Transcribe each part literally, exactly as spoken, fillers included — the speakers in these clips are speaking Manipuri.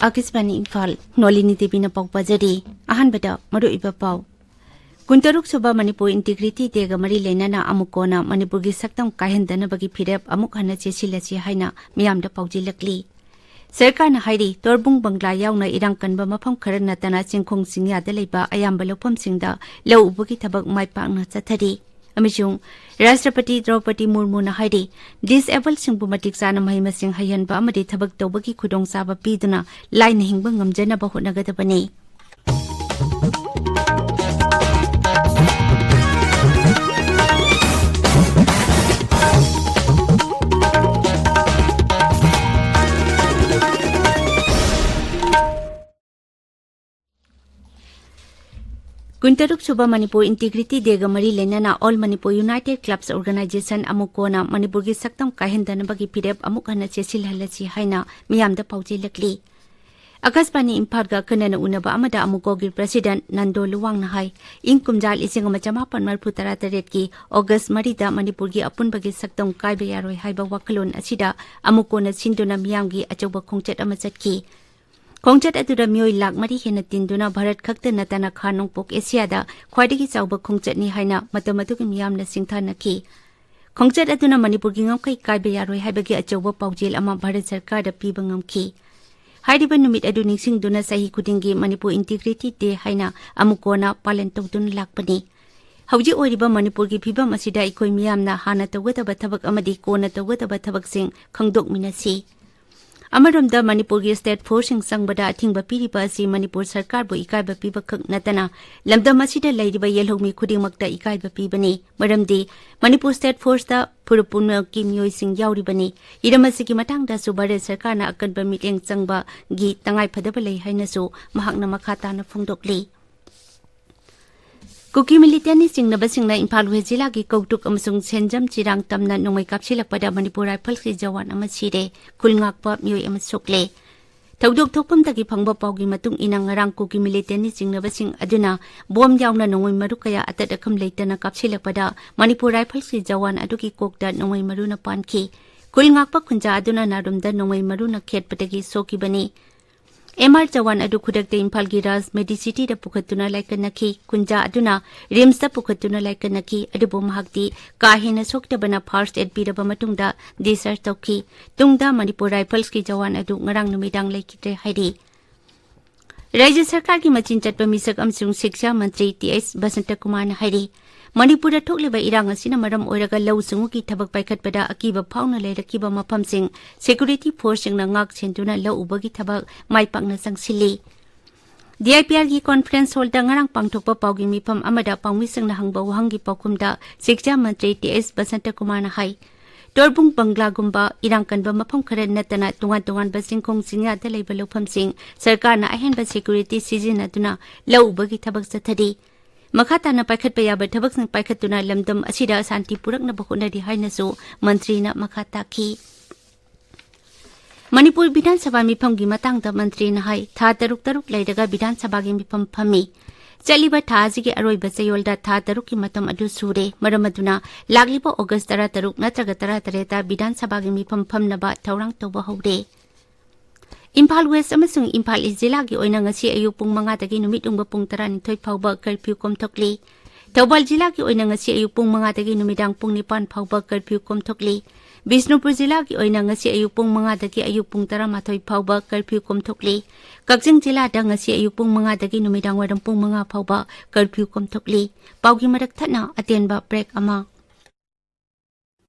ꯑꯥꯀꯥꯁꯕꯥꯅꯤ ꯏꯝꯐꯥꯜ, ꯅꯣꯂꯤꯅꯤ ꯗꯦꯕꯤꯅ ꯄꯥꯎ ꯄꯥꯖꯔꯤ꯫ ꯑꯍꯥꯟꯕꯗ ꯃꯔꯨꯑꯣꯏꯕ ꯄꯥꯎ꯫ ꯀꯨꯟꯇꯔꯨꯛ ꯁꯨꯕ ꯃꯅꯤꯄꯨꯔ ꯏꯟꯇꯤꯒ꯭ꯔꯤꯇꯤ ꯗꯦꯒ ꯃꯔꯤ ꯂꯩꯅꯅ ꯑꯃꯨꯛ ꯀꯣꯟꯅ ꯃꯅꯤꯄꯨꯔꯒꯤ ꯁꯛꯇꯝ ꯀꯥꯏꯍꯟꯗꯅꯕꯒꯤ ꯐꯤꯔꯦꯞ ꯑꯃꯨꯛ ꯍꯟꯅ ꯆꯦꯁꯤꯜꯂꯁꯤ ꯍꯥꯏꯅ ꯃꯤꯌꯥꯝꯗ ꯄꯥꯎꯖꯦꯜꯂꯛꯂꯤ꯫ ꯁꯔꯀꯥꯔꯅ ꯍꯥꯏꯔꯤ, ꯇꯣꯔꯕꯨꯡ ꯕꯪꯒ꯭ꯂꯥ ꯌꯥꯎꯅ ꯏꯔꯥꯡ ꯀꯟꯕ ꯃꯐꯝ ꯈꯔ ꯅꯠꯇꯅ ꯆꯤꯡꯈꯣꯡ ꯆꯤꯡꯌꯥꯗ ꯂꯩꯕ ꯑꯌꯥꯝꯕ ꯂꯧꯐꯝꯁꯤꯡꯗ ꯂꯧ ꯎꯕꯒꯤ ꯊꯕꯛ ꯃꯥꯏ ꯄꯥꯛꯅ ꯆꯠꯊꯔꯤ꯫ ꯑꯃꯁꯨꯡ ꯔꯥꯁꯇ꯭ꯔꯄꯇꯤ ꯗ꯭ꯔꯧꯄꯗꯤ ꯃꯨꯔꯃꯨꯅ ꯍꯥꯏꯔꯤ, ꯗꯤꯁꯑꯦꯕꯜꯁꯤꯡꯕꯨ ꯃꯇꯤꯛ ꯆꯥꯅ ꯃꯍꯩ ꯃꯁꯤꯡ ꯍꯩꯍꯟꯕ ꯑꯃꯗꯤ ꯊꯕꯛ ꯇꯧꯕꯒꯤ ꯈꯨꯗꯣꯡꯆꯥꯕ ꯄꯤꯗꯨꯅ ꯂꯥꯏꯅ ꯍꯤꯡꯕ ꯉꯝꯖꯅꯕ ꯍꯣꯠꯅꯒꯗꯕꯅꯤ꯫ ꯀꯨꯟꯇꯔꯨꯛ ꯁꯨꯕ ꯃꯅꯤꯄꯨꯔ ꯏꯟꯇꯤꯒ꯭ꯔꯤꯇꯤ ꯗꯦꯒ ꯃꯔꯤ ꯂꯩꯅꯅ ꯑꯣꯜ ꯃꯅꯤꯄꯨꯔ ꯌꯨꯅꯥꯏꯇꯦꯗ ꯀ꯭ꯂꯕꯁ ꯑꯣꯔꯒꯅꯥꯏꯖꯦꯁꯟ ꯑꯃꯨꯛ ꯀꯣꯟꯅ ꯃꯅꯤꯄꯨꯔꯒꯤ ꯁꯛꯇꯝ ꯀꯥꯏꯍꯟꯗꯅꯕꯒꯤ ꯐꯤꯔꯦꯞ ꯑꯃꯨꯛ ꯍꯟꯅ ꯆꯦꯁꯤꯜꯍꯜꯂꯁꯤ ꯍꯥꯏꯅ ꯃꯤꯌꯥꯝꯗ ꯄꯥꯎꯖꯦꯜꯂꯛꯂꯤ꯫ ꯑꯥꯀꯥꯁꯕꯥꯅꯤ ꯏꯝꯐꯥꯜꯒ ꯑꯈꯟꯅꯅ ꯎꯅꯕ ꯑꯃꯗ ꯑꯃꯨꯛꯀꯣꯒꯤ ꯄ꯭ꯔꯁꯤꯗꯦꯟꯠ ꯅꯟꯗꯣ ꯂꯨꯋꯥꯡꯅ ꯍꯥꯏ, ꯏꯪ ꯀꯨꯝꯖꯥ ꯂꯤꯁꯤꯡ ꯑꯃ ꯆꯃꯥꯄꯟ ꯃꯔꯤꯐꯨ ꯇꯔꯥ ꯇꯔꯦꯠꯀꯤ ꯑꯣꯒꯁ ꯃꯔꯤꯗ ꯃꯅꯤꯄꯨꯔꯒꯤ ꯑꯄꯨꯟꯕꯒꯤ ꯁꯛꯇꯝ ꯀꯥꯏꯕ ꯌꯥꯔꯣꯏ ꯍꯥꯏꯕ ꯋꯥꯈꯜꯂꯣꯟ ꯑꯁꯤꯗ ꯑꯃꯨꯛ ꯀꯣꯟꯅ ꯁꯤꯟꯗꯨꯅ ꯃꯤꯌꯥꯝꯒꯤ ꯑꯆꯧꯕ ꯈꯣꯡꯆꯠ ꯑꯃ ꯆꯠꯈꯤ꯫ ꯈꯣꯡꯆꯠ ꯑꯗꯨꯗ ꯃꯤꯑꯣꯏ ꯂꯥꯈ ꯃꯔꯤ ꯍꯦꯟꯅ ꯇꯤꯟꯗꯨꯅ ꯚꯥꯔꯠ ꯈꯛꯇ ꯅꯠꯇꯅ ꯈꯥ ꯅꯣꯡꯄꯣꯛ ꯑꯦꯁꯤꯌꯥꯗ ꯈ꯭ꯋꯥꯏꯗꯒꯤ ꯆꯥꯎꯕ ꯈꯣꯡꯆꯠꯅꯤ ꯍꯥꯏꯅ ꯃꯇꯝ ꯑꯗꯨꯒꯤ ꯃꯤꯌꯥꯝꯅ ꯁꯤꯡꯊꯥꯅꯈꯤ꯫ ꯈꯣꯡꯆꯠ ꯑꯗꯨꯅ ꯃꯅꯤꯄꯨꯔꯒꯤ ꯉꯝꯈꯩ ꯀꯥꯏꯕ ꯌꯥꯔꯣꯏ ꯍꯥꯏꯕꯒꯤ ꯑꯆꯧꯕ ꯄꯥꯎꯖꯦꯜ ꯑꯃ ꯚꯥꯔꯠ ꯁꯔꯀꯥꯔꯗ ꯄꯤꯕ ꯉꯝꯈꯤ꯫ ꯍꯥꯏꯔꯤꯕ ꯅꯨꯃꯤꯠ ꯑꯗꯨ ꯅꯤꯡꯁꯤꯡꯗꯨꯅ ꯆꯍꯤ ꯈꯨꯗꯤꯡꯒꯤ ꯃꯅꯤꯄꯨꯔ ꯏꯟꯇꯤꯒ꯭ꯔꯤꯇꯤ ꯗꯦ ꯍꯥꯏꯅ ꯑꯃꯨꯛ ꯀꯣꯟꯅ ꯄꯥꯂꯟ ꯇꯧꯗꯨꯅ ꯂꯥꯛꯄꯅꯤ꯫ ꯍꯧꯖꯤꯛ ꯑꯣꯏꯔꯤꯕ ꯃꯅꯤꯄꯨꯔꯒꯤ ꯐꯤꯕꯝ ꯑꯁꯤꯗ ꯑꯩꯈꯣꯏ ꯃꯤꯌꯥꯝꯅ ꯍꯥꯟꯅ ꯇꯧꯒꯗꯕ ꯊꯕꯛ ꯑꯃꯗꯤ ꯀꯣꯟꯅ ꯇꯧꯒꯗꯕ ꯊꯕꯛꯁꯤꯡ ꯈꯪꯗꯣꯛꯃꯤꯟꯅꯁꯤ꯫ ꯑꯃꯔꯣꯝꯗ ꯃꯅꯤꯄꯨꯔꯒꯤ ꯁ꯭ꯇꯦꯠ ꯐꯣꯔꯁꯁꯤꯡ ꯆꯪꯕꯗ ꯑꯊꯤꯡꯕ ꯄꯤꯔꯤꯕ ꯑꯁꯤ ꯃꯅꯤꯄꯨꯔ ꯁꯔꯀꯥꯔꯕꯨ ꯏꯀꯥꯏꯕ ꯄꯤꯕꯈꯛ ꯅꯠꯇꯅ ꯂꯝꯗꯝ ꯑꯁꯤꯗ ꯂꯩꯔꯤꯕ ꯌꯦꯜꯍꯧꯃꯤ ꯈꯨꯗꯤꯡꯃꯛꯇ ꯏꯀꯥꯏꯕ ꯄꯤꯕꯅꯤ꯫ ꯃꯔꯝꯗꯤ ꯃꯅꯤꯄꯨꯔ ꯁ꯭ꯇꯦꯠ ꯐꯣꯔꯁꯇ ꯐꯨꯔꯨꯞ ꯄꯨꯝꯅꯃꯛꯀꯤ ꯃꯤꯑꯣꯏꯁꯤꯡ ꯌꯥꯎꯔꯤꯕꯅꯤ꯫ ꯍꯤꯔꯝ ꯑꯁꯤꯒꯤ ꯃꯇꯥꯡꯗꯁꯨ ꯚꯥꯔꯠ ꯁꯔꯀꯥꯔꯅ ꯑꯀꯟꯕ ꯃꯤꯠꯌꯦꯡ ꯆꯪꯕꯒꯤ ꯇꯉꯥꯏꯐꯗꯕ ꯂꯩ ꯍꯥꯏꯅꯁꯨ ꯃꯍꯥꯛꯅ ꯃꯈꯥ ꯇꯥꯅ ꯐꯣꯡꯗꯣꯛꯂꯤ꯫ ꯀꯨꯀꯤ ꯃꯤꯂꯤꯇꯦꯟꯠꯅ ꯆꯤꯡꯅꯕꯁꯤꯡꯅ ꯏꯝꯐꯥꯜ ꯋꯦꯁ ꯖꯤꯂꯥꯒꯤ ꯀꯧꯇ꯭ꯔꯨꯛ ꯑꯃꯁꯨꯡ ꯁꯦꯟꯖꯝ ꯆꯤꯔꯥꯡ ꯇꯝꯅ ꯅꯣꯡꯃꯩ ꯀꯥꯞꯁꯤꯜꯂꯛꯄꯗ ꯃꯅꯤꯄꯨꯔ ꯔꯥꯏꯐꯜꯁꯀꯤ ꯖꯋꯥꯟ ꯑꯃ ꯁꯤꯔꯦ, ꯈꯨꯜ ꯉꯥꯛꯄ ꯃꯤꯑꯣꯏ ꯑꯃ ꯁꯣꯛꯂꯦ꯫ ꯊꯧꯗꯣꯛ ꯊꯣꯛꯐꯝꯗꯒꯤ ꯐꯪꯕ ꯄꯥꯎꯒꯤ ꯃꯇꯨꯡ ꯏꯟꯅ ꯉꯔꯥꯡ ꯀꯨꯀꯤ ꯃꯤꯂꯤꯇꯦꯟꯠꯅ ꯆꯤꯡꯅꯕꯁꯤꯡ ꯑꯗꯨꯅ ꯕꯣꯝ ꯌꯥꯎꯅ ꯅꯣꯡꯃꯩ ꯃꯔꯨ ꯀꯌꯥ ꯑꯇꯠ ꯑꯈꯝ ꯂꯩꯇꯅ ꯀꯥꯞꯁꯤꯜꯂꯛꯄꯗ ꯃꯅꯤꯄꯨꯔ ꯔꯥꯏꯐꯜꯁꯀꯤ ꯖꯋꯥꯟ ꯑꯗꯨꯒꯤ ꯀꯣꯛꯇ ꯅꯣꯡꯃꯩ ꯃꯔꯨꯅ ꯄꯥꯟꯈꯤ꯫ ꯈꯨꯜ ꯉꯥꯛꯄ ꯈꯨꯟꯖꯥ ꯑꯗꯨꯅ ꯅꯥꯔꯨꯝꯗ ꯅꯣꯡꯃꯩ ꯃꯔꯨꯅ ꯈꯦꯠꯄꯗꯒꯤ ꯁꯣꯛꯈꯤꯕꯅꯤ꯫ ꯑꯦꯝ ꯑꯥꯔ ꯆꯧꯍꯥꯟ ꯑꯗꯨ ꯈꯨꯗꯛꯇ ꯏꯝꯐꯥꯜꯒꯤ ꯔꯥꯖ ꯃꯦꯗꯤꯁꯤꯇꯤꯗ ꯄꯨꯈꯠꯇꯨꯅ ꯂꯥꯏꯀꯠꯅꯈꯤ꯫ ꯀꯨꯟꯖꯥ ꯑꯗꯨꯅ ꯔꯤꯝꯁꯇ ꯄꯨꯈꯠꯇꯨꯅ ꯂꯥꯏꯀꯠꯅꯈꯤ꯫ ꯑꯗꯨꯕꯨ ꯃꯍꯥꯛꯇꯤ ꯀꯥ ꯍꯦꯟꯅ ꯁꯣꯛꯇꯕꯅ ꯐꯥꯔꯁꯠ ꯑꯦꯗ ꯄꯤꯔꯕ ꯃꯇꯨꯡꯗ ꯗꯤꯁꯆꯥꯔꯖ ꯇꯧꯈꯤ꯫ ꯇꯨꯡꯗ ꯃꯅꯤꯄꯨꯔ ꯔꯥꯏꯐꯜꯁꯀꯤ ꯖꯋꯥꯟ ꯑꯗꯨ ꯉꯔꯥꯡ ꯅꯨꯃꯤꯗꯥꯡ ꯂꯩꯈꯤꯗ꯭ꯔꯦ ꯍꯥꯏꯔꯤ꯫ ꯔꯥꯖ꯭ꯌ ꯁꯔꯀꯥꯔꯒꯤ ꯃꯆꯤꯟ ꯆꯠꯄ ꯃꯤꯁꯛ ꯑꯃꯁꯨꯡ ꯁꯤꯛꯁꯥ ꯃꯟꯇ꯭ꯔꯤ ꯇꯤ ꯑꯦꯁ ꯕꯁꯟꯇꯀꯨꯃꯥꯔꯅ ꯍꯥꯏꯔꯤ, ꯃꯅꯤꯄꯨꯔꯗ ꯊꯣꯛꯂꯤꯕ ꯏꯔꯥꯡ ꯑꯁꯤꯅ ꯃꯔꯝ ꯑꯣꯏꯔꯒ ꯂꯧꯎ ꯁꯤꯡꯎꯒꯤ ꯊꯕꯛ ꯄꯥꯏꯈꯠꯄꯗ ꯑꯀꯤꯕ ꯐꯥꯎꯅ ꯂꯩꯔꯛꯈꯤꯕ ꯃꯐꯝꯁꯤꯡ ꯁꯦꯀ꯭ꯌꯨꯔꯤꯇꯤ ꯐꯣꯔꯁꯁꯤꯡꯅ ꯉꯥꯛ ꯁꯦꯟꯗꯨꯅ ꯂꯧ ꯎꯕꯒꯤ ꯊꯕꯛ ꯃꯥꯏ ꯄꯥꯛꯅ ꯆꯪꯁꯤꯜꯂꯤ꯫ ꯗꯤ ꯑꯥꯏ ꯄꯤ ꯑꯥꯔꯒꯤ ꯀꯣꯟꯐ꯭ꯔꯦꯟꯁ ꯍꯣꯜꯗ ꯉꯔꯥꯡ ꯄꯥꯡꯊꯣꯛꯄ ꯄꯥꯎꯒꯤ ꯃꯤꯐꯝ ꯑꯃꯗ ꯄꯥꯎꯃꯤꯁꯤꯡꯅ ꯍꯪꯕ ꯋꯥꯍꯪꯒꯤ ꯄꯥꯎꯈꯨꯝꯗ ꯁꯤꯛꯁꯥ ꯃꯟꯇ꯭ꯔꯤ ꯇꯤ ꯑꯦꯁ ꯕꯁꯟꯇꯀꯨꯃꯥꯔꯅ ꯍꯥꯏ, ꯇꯣꯔꯕꯨꯡ ꯕꯪꯒ꯭ꯂꯥꯒꯨꯝꯕ ꯏꯔꯥꯡ ꯀꯟꯕ ꯃꯐꯝ ꯈꯔ ꯅꯠꯇꯅ ꯇꯣꯉꯥꯟ ꯇꯣꯉꯥꯟꯕ ꯆꯤꯡꯈꯣꯡ ꯆꯤꯡꯌꯥꯗ ꯂꯩꯕ ꯂꯧꯐꯝꯁꯤꯡ ꯁꯔꯀꯥꯔꯅ ꯑꯍꯦꯟꯕ ꯁꯦꯀ꯭ꯌꯨꯔꯤꯇꯤ ꯁꯤꯖꯤꯟꯅꯗꯨꯅ ꯂꯧ ꯎꯕꯒꯤ ꯊꯕꯛ ꯆꯠꯊꯔꯤ꯫ ꯃꯈꯥ ꯇꯥꯅ ꯄꯥꯏꯈꯠꯄ ꯌꯥꯕ ꯊꯕꯛꯁꯤꯡ ꯄꯥꯏꯈꯠꯇꯨꯅ ꯂꯝꯗꯝ ꯑꯁꯤꯗ ꯁꯥꯟꯇꯤ ꯄꯨꯔꯛꯅꯕ ꯍꯣꯠꯅꯔꯤ ꯍꯥꯏꯅꯁꯨ ꯃꯟꯇ꯭ꯔꯤꯅ ꯃꯈꯥ ꯇꯥꯈꯤ꯫ ꯃꯅꯤꯄꯨꯔ ꯕꯤꯙꯥꯟ ꯁꯚꯥ ꯃꯤꯐꯝꯒꯤ ꯃꯇꯥꯡꯗ ꯃꯟꯇ꯭ꯔꯤꯅ ꯍꯥꯏ, ꯊꯥ ꯇꯔꯨꯛ ꯇꯔꯨꯛ ꯂꯩꯔꯒ ꯕꯤꯙꯥꯟ ꯁꯚꯥꯒꯤ ꯃꯤꯐꯝ ꯐꯝꯃꯤ꯫ ꯆꯠꯂꯤꯕ ꯊꯥ ꯑꯁꯤꯒꯤ ꯑꯔꯣꯏꯕ ꯆꯌꯣꯜꯗ ꯊꯥ ꯇꯔꯨꯛꯀꯤ ꯃꯇꯝ ꯑꯗꯨ ꯁꯨꯔꯦ꯫ ꯃꯔꯝ ꯑꯗꯨꯅ ꯂꯥꯛꯂꯤꯕ ꯑꯣꯒꯁ ꯇꯔꯥꯇꯔꯨꯛ ꯅꯠꯇ꯭ꯔꯒ ꯇꯔꯥꯇꯔꯦꯠꯇ ꯕꯤꯙꯥꯟ ꯁꯚꯥꯒꯤ ꯃꯤꯐꯝ ꯐꯝꯅꯕ ꯊꯧꯔꯥꯡ ꯇꯧꯕ ꯍꯧꯔꯦ꯫ ꯏꯝꯐꯥꯜ ꯋꯦꯁ ꯑꯃꯁꯨꯡ ꯏꯝꯐꯥꯜ ꯏꯁ ꯖꯤꯂꯥꯒꯤ ꯑꯣꯏꯅ ꯉꯁꯤ ꯑꯌꯨꯛ ꯄꯨꯡ ꯃꯉꯥꯗꯒꯤ ꯅꯨꯃꯤꯠ ꯌꯨꯡꯕ ꯄꯨꯡ ꯇꯔꯥꯅꯤꯊꯣꯏ ꯐꯥꯎꯕ ꯀꯔꯐ꯭ꯌꯨ ꯀꯣꯝꯊꯣꯛꯂꯤ꯫ ꯊꯧꯕꯥꯜ ꯖꯤꯂꯥꯒꯤ ꯑꯣꯏꯅ ꯉꯁꯤ ꯑꯌꯨꯛ ꯄꯨꯡ ꯃꯉꯥꯗꯒꯤ ꯅꯨꯃꯤꯗꯥꯡ ꯄꯨꯡ ꯅꯤꯄꯥꯟ ꯐꯥꯎꯕ ꯀꯔꯐ꯭ꯌꯨ ꯀꯣꯝꯊꯣꯛꯂꯤ꯫ ꯕꯤꯁꯅꯨꯄꯨꯔ ꯖꯤꯂꯥꯒꯤ ꯑꯣꯏꯅ ꯉꯁꯤ ꯑꯌꯨꯛ ꯄꯨꯡ ꯃꯉꯥꯗꯒꯤ ꯑꯌꯨꯛ ꯄꯨꯡ ꯇꯔꯥꯃꯥꯊꯣꯏ ꯐꯥꯎꯕ ꯀꯔꯐ꯭ꯌꯨ ꯀꯣꯝꯊꯣꯛꯂꯤ꯫ ꯀꯛꯆꯤꯡ ꯖꯤꯂꯥꯗ ꯉꯁꯤ ꯑꯌꯨꯛ ꯄꯨꯡ ꯃꯉꯥꯗꯒꯤ ꯅꯨꯃꯤꯗꯥꯡ ꯋꯥꯏꯔꯝ ꯄꯨꯡ ꯃꯉꯥ ꯐꯥꯎꯕ ꯀꯔꯐ꯭ꯌꯨ ꯀꯣꯝꯊꯣꯛꯂꯤ꯫ ꯄꯥꯎꯒꯤ ꯃꯔꯛ ꯊꯠꯅ ꯑꯇꯦꯟꯕ ꯕ꯭ꯔꯦꯛ ꯑꯃ꯫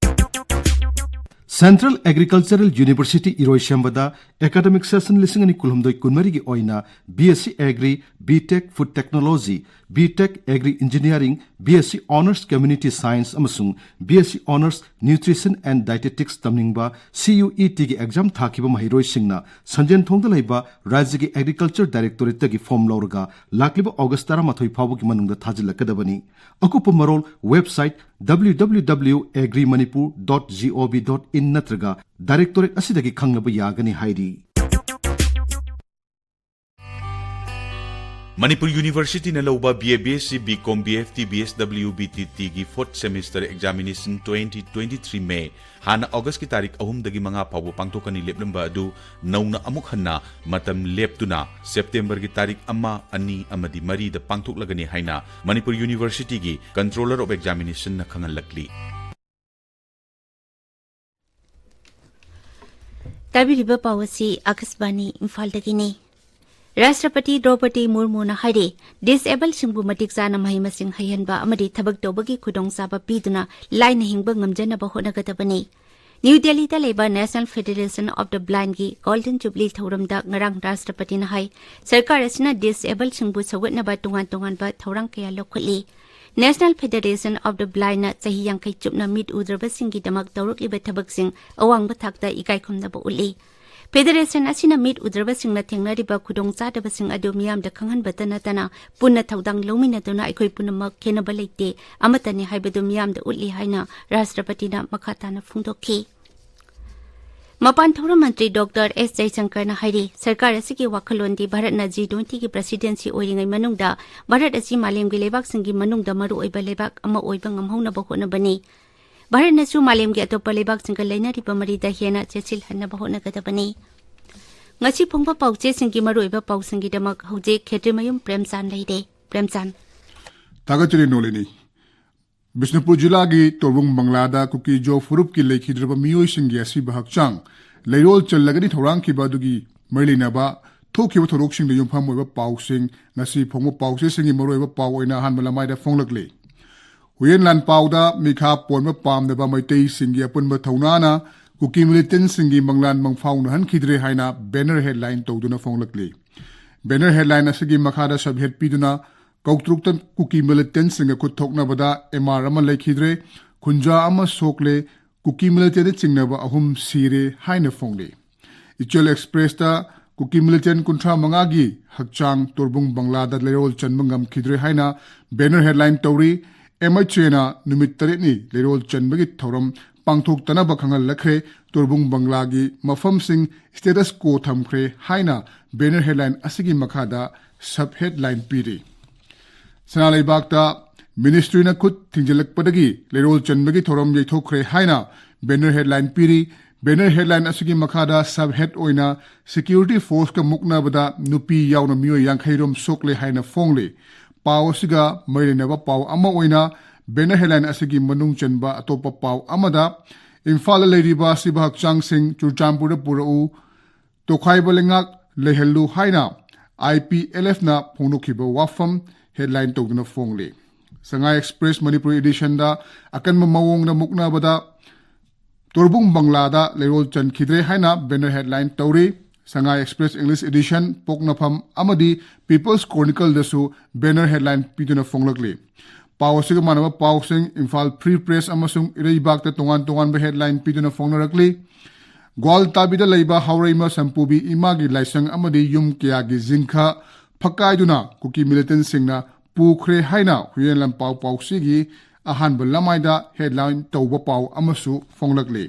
Central Agricultural University ꯏꯔꯣꯏꯁꯦꯝꯕꯗ academic session ꯂꯤꯁꯤꯡ ꯑꯅꯤ ꯀꯨꯟꯍꯨꯝꯗꯣꯏ ꯀꯨꯟꯃꯔꯤꯒꯤ ꯑꯣꯏꯅ B S C Agri, B Tech Food Technology, B Tech Agri Engineering, B S C Honours Community Science ꯑꯃꯁꯨꯡ B S C Honours Nutrition and Dietetics ꯇꯝꯅꯤꯡꯕ C U E T ꯒꯤ exam ꯊꯥꯈꯤꯕ ꯃꯍꯩꯔꯣꯏꯁꯤꯡꯅ ꯁꯟꯖꯦꯟꯊꯣꯡꯗ ꯂꯩꯕ ꯔꯥꯖ꯭ꯌꯒꯤ Agriculture Directorate ꯇꯒꯤ form ꯂꯧꯔꯒ ꯂꯥꯛꯂꯤꯕ ꯑꯣꯒꯁ ꯇꯔꯥꯃꯥꯊꯣꯏ ꯐꯥꯎꯕꯒꯤ ꯃꯅꯨꯡꯗ ꯊꯥꯖꯤꯜꯂꯛꯀꯗꯕꯅꯤ꯫ ꯑꯀꯨꯞꯄ ꯃꯔꯣꯜ website W W W agrimanipur dot gov dot in ꯅꯠꯇ꯭ꯔꯒ directorate ꯑꯁꯤꯗꯒꯤ ꯈꯪꯅꯕ ꯌꯥꯒꯅꯤ ꯍꯥꯏꯔꯤ꯫ ꯃꯅꯤꯄꯨꯔ ꯌꯨꯅꯤꯚꯔꯁꯤꯇꯤꯅ ꯂꯧꯕ B A, B S C, B Com, B F T, B S W, B T T ꯒꯤ fourth semester examination twenty twenty-three May ꯍꯥꯟꯅ ꯑꯣꯒꯁꯀꯤ ꯇꯥꯔꯤꯛ ꯑꯍꯨꯝꯗꯒꯤ ꯃꯉꯥ ꯐꯥꯎꯕ ꯄꯥꯡꯊꯣꯛꯀꯅꯤ ꯂꯦꯞꯂꯝꯕ ꯑꯗꯨ ꯅꯧꯅ ꯑꯃꯨꯛ ꯍꯟꯅ ꯃꯇꯝ ꯂꯦꯞꯇꯨꯅ ꯁꯦꯞꯇꯦꯝꯕꯔꯒꯤ ꯇꯥꯔꯤꯛ ꯑꯃ, ꯑꯅꯤ ꯑꯃꯗꯤ ꯃꯔꯤꯗ ꯄꯥꯡꯊꯣꯛꯂꯒꯅꯤ ꯍꯥꯏꯅ ꯃꯅꯤꯄꯨꯔ ꯌꯨꯅꯤꯚꯔꯁꯤꯇꯤꯒꯤ Controller of Examination ꯅ ꯈꯪꯍꯜꯂꯛꯂꯤ꯫ ꯇꯥꯕꯤꯔꯤꯕ ꯄꯥꯎ ꯑꯁꯤ ꯑꯀꯥꯁꯕꯥꯅꯤ ꯏꯝꯐꯥꯜꯗꯒꯤꯅꯤ꯫ ꯔꯥꯁꯇ꯭ꯔꯄꯇꯤ ꯗ꯭ꯔꯧꯄꯗꯤ ꯃꯨꯔꯃꯨꯅ ꯍꯥꯏꯔꯤ, ꯗꯤꯁꯑꯦꯕꯜꯁꯤꯡꯕꯨ ꯃꯇꯤꯛ ꯆꯥꯅ ꯃꯍꯩ ꯃꯁꯤꯡ ꯍꯩꯍꯟꯕ ꯑꯃꯗꯤ ꯊꯕꯛ ꯇꯧꯕꯒꯤ ꯈꯨꯗꯣꯡꯆꯥꯕ ꯄꯤꯗꯨꯅ ꯂꯥꯏꯅ ꯍꯤꯡꯕ ꯉꯝꯖꯅꯕ ꯍꯣꯠꯅꯒꯗꯕꯅꯤ꯫ ꯅ꯭ꯌꯨ ꯗꯦꯜꯂꯤꯗ ꯂꯩꯕ National Federation of the Blindꯒꯤ Golden Jubilee ꯊꯧꯔꯝꯗ ꯉꯔꯥꯡ ꯔꯥꯁꯇ꯭ꯔꯄꯇꯤꯅ ꯍꯥꯏ, ꯁꯔꯀꯥꯔ ꯑꯁꯤꯅ ꯗꯤꯁꯑꯦꯕꯜꯁꯤꯡꯕꯨ ꯁꯧꯒꯠꯅꯕ ꯇꯣꯉꯥꯟ ꯇꯣꯉꯥꯟꯕ ꯊꯧꯔꯥꯡ ꯀꯌꯥ ꯂꯧꯈꯠꯂꯤ꯫ National Federation of the Blindꯅ ꯆꯍꯤ ꯌꯥꯡꯈꯩ ꯆꯨꯞꯅ ꯃꯤꯠ ꯎꯗ꯭ꯔꯕꯁꯤꯡꯒꯤꯗꯃꯛ ꯇꯧꯔꯛꯂꯤꯕ ꯊꯕꯛꯁꯤꯡ ꯑꯋꯥꯡꯕ ꯊꯥꯛꯇ ꯏꯀꯥꯏ ꯈꯨꯝꯅꯕ ꯎꯠꯂꯤ꯫ ꯐꯦꯗꯔꯦꯁꯟ ꯑꯁꯤꯅ ꯃꯤꯠ ꯎꯗ꯭ꯔꯕꯁꯤꯡꯅ ꯊꯦꯡꯅꯔꯤꯕ ꯈꯨꯗꯣꯡꯆꯥꯗꯕꯁꯤꯡ ꯑꯗꯨ ꯃꯤꯌꯥꯝꯗ ꯈꯪꯍꯟꯕꯇ ꯅꯠꯇꯅ ꯄꯨꯟꯅ ꯊꯧꯗꯥꯡ ꯂꯧꯃꯤꯟꯅꯗꯨꯅ ꯑꯩꯈꯣꯏ ꯄꯨꯝꯅꯃꯛ ꯈꯦꯟꯅꯕ ꯂꯩꯇꯦ, ꯑꯃꯠꯇꯅꯤ ꯍꯥꯏꯕꯗꯨ ꯃꯤꯌꯥꯝꯗ ꯎꯠꯂꯤ ꯍꯥꯏꯅ ꯔꯥꯁꯇ꯭ꯔꯄꯇꯤꯅ ꯃꯈꯥ ꯇꯥꯅ ꯐꯣꯡꯗꯣꯛꯈꯤ꯫ ꯃꯄꯥꯟ ꯊꯧꯔꯝ ꯃꯟꯇ꯭ꯔꯤ ꯗꯣꯛꯇꯔ ꯑꯦꯁ ꯖꯌꯁꯪꯀꯔꯅ ꯍꯥꯏꯔꯤ, ꯁꯔꯀꯥꯔ ꯑꯁꯤꯒꯤ ꯋꯥꯈꯜꯂꯣꯟꯗꯤ ꯚꯥꯔꯠꯅ G twentyꯒꯤ presidency ꯑꯣꯏꯔꯤꯉꯩ ꯃꯅꯨꯡꯗ ꯚꯥꯔꯠ ꯑꯁꯤ ꯃꯥꯂꯦꯝꯒꯤ ꯂꯩꯕꯥꯛꯁꯤꯡꯒꯤ ꯃꯅꯨꯡꯗ ꯃꯔꯨꯑꯣꯏꯕ ꯂꯩꯕꯥꯛ ꯑꯃ ꯑꯣꯏꯕ ꯉꯝꯍꯧꯅꯕ ꯍꯣꯠꯅꯕꯅꯤ꯫ ꯚꯥꯔꯠꯅꯁꯨ ꯃꯥꯂꯦꯝꯒꯤ ꯑꯇꯣꯞꯄ ꯂꯩꯕꯥꯛꯁꯤꯡꯒ ꯂꯩꯅꯔꯤꯕ ꯃꯔꯤꯗ ꯍꯦꯟꯅ ꯆꯦꯠꯁꯤꯜꯍꯟꯅꯕ ꯍꯣꯠꯅꯒꯗꯕꯅꯤ꯫ ꯉꯁꯤ ꯐꯣꯡꯕ ꯄꯥꯎꯆꯦꯁꯤꯡꯒꯤ ꯃꯔꯨꯑꯣꯏꯕ ꯄꯥꯎꯁꯤꯡꯒꯤꯗꯃꯛ ꯍꯧꯖꯤꯛ ꯈꯦꯇ꯭ꯔꯤꯃꯌꯨꯝ ꯄ꯭ꯔꯦꯝꯆꯥꯟ ꯂꯩꯔꯦ꯫ ꯄ꯭ꯔꯦꯝꯆꯥꯟ꯫ ꯊꯥꯒꯠꯆꯔꯤ ꯅꯣꯂꯤꯅꯤ꯫ ꯕꯤꯁꯅꯨꯄꯨꯔ ꯖꯤꯂꯥꯒꯤ ꯇꯣꯔꯕꯨꯡ ꯕꯪꯂꯥꯗ ꯀꯨꯀꯤ ꯖꯣ ꯐꯨꯔꯨꯞꯀꯤ ꯂꯩꯈꯤꯗ꯭ꯔꯕ ꯃꯤꯑꯣꯏꯁꯤꯡꯒꯤ ꯑꯁꯤꯕ ꯍꯛꯆꯥꯡ ꯂꯩꯔꯣꯜ ꯆꯜꯂꯒꯅꯤ ꯊꯧꯔꯥꯡꯈꯤꯕ ꯑꯗꯨꯒꯤ ꯃꯔꯤ ꯂꯩꯅꯕ ꯊꯣꯛꯈꯤꯕ ꯊꯧꯗꯣꯛꯁꯤꯡꯗ ꯌꯨꯝꯐꯝ ꯑꯣꯏꯕ ꯄꯥꯎꯁꯤꯡ ꯉꯁꯤ ꯐꯣꯡꯕ ꯄꯥꯎꯆꯦꯁꯤꯡꯒꯤ ꯃꯔꯨꯑꯣꯏꯕ ꯄꯥꯎ ꯑꯣꯏꯅ ꯑꯍꯥꯟꯕ ꯂꯃꯥꯏꯗ ꯐꯣꯡꯂꯛꯂꯤ꯫ ꯍꯨꯌꯦꯟ ꯂꯥꯟꯄꯥꯎꯗ ꯃꯤꯈꯥ ꯄꯣꯟꯕ ꯄꯥꯝꯗꯕ ꯃꯩꯇꯩꯁꯤꯡꯒꯤ ꯑꯄꯨꯟꯕ ꯊꯧꯅꯥꯅ ꯀꯨꯀꯤ militantꯁꯤꯡꯒꯤ ꯃꯪꯂꯥꯟ ꯃꯪꯐꯥꯎꯅꯍꯟꯈꯤꯗ꯭ꯔꯦ ꯍꯥꯏꯅ banner headline ꯇꯧꯗꯨꯅ ꯐꯣꯡꯂꯛꯂꯤ꯫ Banner headline ꯑꯁꯤꯒꯤ ꯃꯈꯥꯗ ꯁꯕꯍꯦꯠ ꯄꯤꯗꯨꯅ ꯀꯧꯇ꯭ꯔꯨꯛꯇ ꯀꯨꯀꯤ militantꯁꯤꯡꯒ ꯈꯨꯠ ꯊꯣꯛꯅꯕꯗ M R ꯑꯃ ꯂꯩꯈꯤꯗ꯭ꯔꯦ, ꯈꯨꯟꯖꯥ ꯑꯃ ꯁꯣꯛꯂꯦ, ꯀꯨꯀꯤ militantꯅ ꯆꯤꯡꯅꯕ ꯑꯍꯨꯝ ꯁꯤꯔꯦ ꯍꯥꯏꯅ ꯐꯣꯡꯂꯤ꯫ ꯏꯆꯦꯜ Expressꯇ ꯀꯨꯀꯤ militant ꯀꯨꯟꯊ꯭ꯔꯥ ꯃꯉꯥꯒꯤ ꯍꯛꯆꯥꯡ ꯇꯣꯔꯕꯨꯡ ꯕꯪꯂꯥꯗ ꯂꯩꯔꯣꯜ ꯆꯟꯕ ꯉꯝꯈꯤꯗ꯭ꯔꯦ ꯍꯥꯏꯅ banner headline ꯇꯧꯔꯤ꯫ M H Aꯅ ꯅꯨꯃꯤꯠ ꯇꯔꯦꯠꯅꯤ ꯂꯩꯔꯣꯜ ꯆꯟꯕꯒꯤ ꯊꯧꯔꯝ ꯄꯥꯡꯊꯣꯛꯇꯅꯕ ꯈꯪꯍꯜꯂꯛꯈ꯭ꯔꯦ꯫ ꯇꯣꯔꯕꯨꯡ ꯕꯪꯂꯥꯒꯤ ꯃꯐꯝꯁꯤꯡ status quo ꯊꯝꯈ꯭ꯔꯦ ꯍꯥꯏꯅ banner headline ꯑꯁꯤꯒꯤ ꯃꯈꯥꯗ sub headline ꯄꯤꯔꯤ꯫ ꯁꯅꯥ ꯂꯩꯕꯥꯛꯇ ꯃꯤꯅꯤꯁꯇ꯭ꯔꯤꯅ ꯈꯨꯠ ꯊꯤꯡꯖꯤꯜꯂꯛꯄꯗꯒꯤ ꯂꯩꯔꯣꯜ ꯆꯟꯕꯒꯤ ꯊꯧꯔꯝ ꯌꯩꯊꯣꯛꯈ꯭ꯔꯦ ꯍꯥꯏꯅ banner headline ꯄꯤꯔꯤ꯫ Banner headline ꯑꯁꯤꯒꯤ ꯃꯈꯥꯗ sub head ꯑꯣꯏꯅ security forceꯀ ꯃꯨꯛꯅꯕꯗ ꯅꯨꯄꯤ ꯌꯥꯎꯅ ꯃꯤꯑꯣꯏ ꯌꯥꯡꯈꯩ ꯔꯣꯝ ꯁꯣꯛꯂꯦ ꯍꯥꯏꯅ ꯐꯣꯡꯂꯤ꯫ ꯄꯥꯎ ꯑꯁꯤꯒ ꯃꯔꯤ ꯂꯩꯅꯕ ꯄꯥꯎ ꯑꯃ ꯑꯣꯏꯅ banner headline ꯑꯁꯤꯒꯤ ꯃꯅꯨꯡ ꯆꯟꯕ ꯑꯇꯣꯞꯄ ꯄꯥꯎ ꯑꯃꯗ, ꯏꯝꯐꯥꯜꯗ ꯂꯩꯔꯤꯕ ꯑꯁꯤꯕ ꯍꯛꯆꯥꯡꯁꯤꯡ ꯆꯨꯔꯆꯥꯟꯄꯨꯔꯗ ꯄꯨꯔꯛꯎ, ꯇꯣꯈꯥꯏꯕ ꯂꯩꯉꯥꯛ ꯂꯩꯍꯜꯂꯨ ꯍꯥꯏꯅ IPLFꯅ ꯐꯣꯡꯗꯣꯛꯈꯤꯕ ꯋꯥꯐꯝ headline ꯇꯧꯗꯨꯅ ꯐꯣꯡꯂꯤ꯫ ꯁꯉꯥꯏ Express Manipur editionꯗ ꯑꯀꯟꯕ ꯃꯑꯣꯡꯗ ꯃꯨꯛꯅꯕꯗ ꯇꯣꯔꯕꯨꯡ ꯕꯪꯂꯥꯗ ꯂꯩꯔꯣꯜ ꯆꯟꯈꯤꯗ꯭ꯔꯦ ꯍꯥꯏꯅ banner headline ꯇꯧꯔꯤ꯫ ꯁꯉꯥꯏ Express English edition, ꯄꯣꯛꯅꯐꯝ ꯑꯃꯗꯤ People's Chronicleꯗꯁꯨ banner headline ꯄꯤꯗꯨꯅ ꯐꯣꯡꯂꯛꯂꯤ꯫ ꯄꯥꯎ ꯑꯁꯤꯒ ꯃꯥꯟꯅꯕ ꯄꯥꯎꯁꯤꯡ ꯏꯝꯐꯥꯜ Free Press ꯑꯃꯁꯨꯡ ꯏꯔꯩꯕꯥꯛꯇ ꯇꯣꯉꯥꯟ ꯇꯣꯉꯥꯟꯕ headline ꯄꯤꯗꯨꯅ ꯐꯣꯡꯅꯔꯛꯂꯤ꯫ ꯒ꯭ꯋꯥꯜꯇꯥꯕꯤꯗ ꯂꯩꯕ ꯍꯥꯎꯔꯩꯃ ꯁꯝꯄꯨꯕꯤ ꯏꯃꯥꯒꯤ ꯂꯥꯏꯁꯪ ꯑꯃꯗꯤ ꯌꯨꯝ ꯀꯌꯥꯒꯤ ꯖꯤꯡꯈ ꯐꯛꯀꯥꯏꯗꯨꯅ ꯀꯨꯀꯤ militantꯁꯤꯡꯅ ꯄꯨꯈ꯭ꯔꯦ ꯍꯥꯏꯅ ꯍꯨꯏꯌꯦꯟ ꯂꯥꯟꯄꯥꯎ ꯄꯥꯎꯆꯦꯒꯤ ꯑꯍꯥꯟꯕ ꯂꯃꯥꯏꯗ headline ꯇꯧꯕ ꯄꯥꯎ ꯑꯃꯁꯨ ꯐꯣꯡꯂꯛꯂꯤ꯫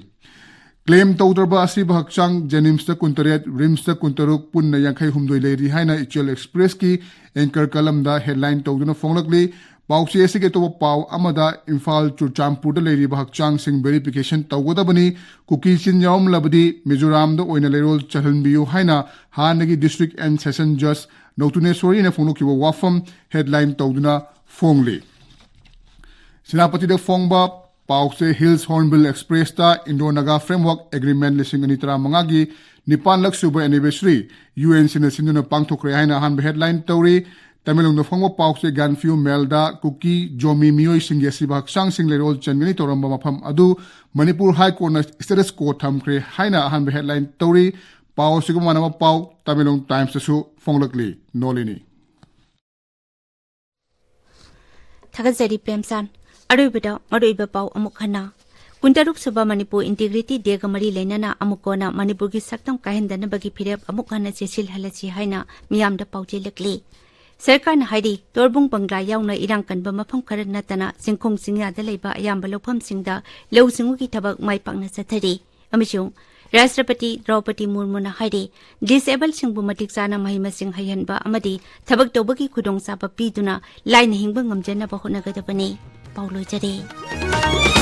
Claim ꯇꯧꯗ꯭ꯔꯕ ꯑꯁꯤꯕ ꯍꯛꯆꯥꯡ JNIMSꯇ ꯀꯨꯟꯇꯔꯦꯠ, RIMSꯇ ꯀꯨꯟꯇꯔꯨꯛ, ꯄꯨꯟꯅ ꯌꯥꯡꯈꯩ ꯍꯨꯝꯗꯣꯏ ꯂꯩꯔꯤ ꯍꯥꯏꯅ ꯏꯆꯦꯜ Expressꯀꯤ anchor columnꯗ headline ꯇꯧꯗꯨꯅ ꯐꯣꯡꯂꯛꯂꯤ꯫ ꯄꯥꯎꯆꯦ ꯑꯁꯤꯒꯤ ꯑꯇꯣꯞꯄ ꯄꯥꯎ ꯑꯃꯗ, ꯏꯝꯐꯥꯜ ꯆꯨꯔꯆꯥꯟꯄꯨꯔꯗ ꯂꯩꯔꯤꯕ ꯍꯛꯆꯥꯡꯁꯤꯡ verification ꯇꯧꯒꯗꯕꯅꯤ, ꯀꯨꯀꯤ ꯆꯤꯟ ꯌꯥꯎꯔꯝꯂꯕꯗꯤ ꯃꯤꯖꯣꯔꯥꯝꯗ ꯑꯣꯏꯅ ꯂꯩꯔꯣꯜ ꯆꯜꯍꯟꯕꯤꯌꯨ ꯍꯥꯏꯅ ꯍꯥꯟꯅꯒꯤ District and Session Judge ꯅꯧꯇꯨꯅꯦꯁꯣꯔꯤꯅ ꯐꯣꯡꯗꯣꯛꯈꯤꯕ ꯋꯥꯐꯝ headline ꯇꯧꯗꯨꯅ ꯐꯣꯡꯂꯤ꯫ ꯁꯦꯅꯥꯄꯇꯤꯗ ꯐꯣꯡꯕ ꯄꯥꯎꯆꯦ Hills Hornbill Expressꯇ Indo-Naga Framework Agreement ꯂꯤꯁꯤꯡ ꯑꯅꯤ ꯇꯔꯥꯃꯉꯥꯒꯤ ꯅꯤꯄꯥꯟꯂꯛ ꯁꯨꯕ anniversary UNCꯅ ꯁꯤꯟꯗꯨꯅ ꯄꯥꯡꯊꯣꯛꯈ꯭ꯔꯦ ꯍꯥꯏꯅ ꯑꯍꯥꯟꯕ headline ꯇꯧꯔꯤ꯫ ꯇꯃꯦꯡꯂꯣꯡꯗ ꯐꯣꯡꯕ ꯄꯥꯎꯆꯦ Gaanphiu Mailꯗ ꯀꯨꯀꯤ ꯖꯣꯃꯤ ꯃꯤꯑꯣꯏꯁꯤꯡꯒꯤ ꯑꯁꯤꯕ ꯍꯛꯆꯥꯡꯁꯤꯡ ꯂꯩꯔꯣꯜ ꯆꯟꯒꯅꯤ ꯇꯧꯔꯝꯕ ꯃꯐꯝ ꯑꯗꯨ ꯃꯅꯤꯄꯨꯔ High Courtꯅ status quo ꯊꯝꯈ꯭ꯔꯦ ꯍꯥꯏꯅ ꯑꯍꯥꯟꯕ headline ꯇꯧꯔꯤ꯫ ꯄꯥꯎ ꯑꯁꯤꯒ ꯃꯥꯟꯅꯕ ꯄꯥꯎ ꯇꯃꯦꯡꯂꯣꯡ Timesꯇꯁꯨ ꯐꯣꯡꯂꯛꯂꯤ꯫ ꯅꯣꯂꯤꯅꯤ꯫ ꯊꯥꯒꯠꯆꯔꯤ ꯄ꯭ꯔꯦꯝꯆꯥꯟ꯫ ꯑꯔꯣꯏꯕꯗ ꯃꯔꯨꯑꯣꯏꯕ ꯄꯥꯎ ꯑꯃꯨꯛ ꯍꯟꯅ꯫ ꯀꯨꯟꯇꯔꯨꯛ ꯁꯨꯕ ꯃꯅꯤꯄꯨꯔ Integrity Dayꯒ ꯃꯔꯤ ꯂꯩꯅꯅ ꯑꯃꯨꯛ ꯀꯣꯟꯅ ꯃꯅꯤꯄꯨꯔꯒꯤ ꯁꯛꯇꯝ ꯀꯥꯏꯍꯟꯗꯅꯕꯒꯤ ꯐꯤꯔꯦꯞ ꯑꯃꯨꯛ ꯍꯟꯅ ꯆꯦꯠꯁꯤꯜꯍꯜꯂꯁꯤ ꯍꯥꯏꯅ ꯃꯤꯌꯥꯝꯗ ꯄꯥꯎꯖꯦꯜꯂꯛꯂꯤ꯫ ꯁꯔꯀꯥꯔꯅ ꯍꯥꯏꯔꯤ, ꯇꯣꯔꯕꯨꯡ ꯕꯪꯒ꯭ꯂꯥ ꯌꯥꯎꯅ ꯏꯔꯥꯡ ꯀꯟꯕ ꯃꯐꯝ ꯈꯔ ꯅꯠꯇꯅ ꯆꯤꯡꯈꯣꯡ ꯆꯤꯡꯌꯥꯗ ꯂꯩꯕ ꯑꯌꯥꯝꯕ ꯂꯧꯐꯝꯁꯤꯡꯗ ꯂꯧꯎ ꯁꯤꯡꯎꯒꯤ ꯊꯕꯛ ꯃꯥꯏ ꯄꯥꯛꯅ ꯆꯠꯊꯔꯤ ꯑꯃꯁꯨꯡ ꯔꯥꯁꯇ꯭ꯔꯄꯇꯤ ꯗ꯭ꯔꯧꯄꯗꯤ ꯃꯨꯔꯃꯨꯅ ꯍꯥꯏꯔꯤ, ꯗꯤꯁꯑꯦꯕꯜꯁꯤꯡꯕꯨ ꯃꯇꯤꯛ ꯆꯥꯅ ꯃꯍꯩ ꯃꯁꯤꯡ ꯍꯩꯍꯟꯕ ꯑꯃꯗꯤ ꯊꯕꯛ ꯇꯧꯕꯒꯤ ꯈꯨꯗꯣꯡꯆꯥꯕ ꯄꯤꯗꯨꯅ ꯂꯥꯏꯅ ꯍꯤꯡꯕ ꯉꯝꯖꯅꯕ ꯍꯣꯠꯅꯒꯗꯕꯅꯤ꯫ ꯄꯥꯎ ꯂꯣꯏꯖꯔꯦ꯫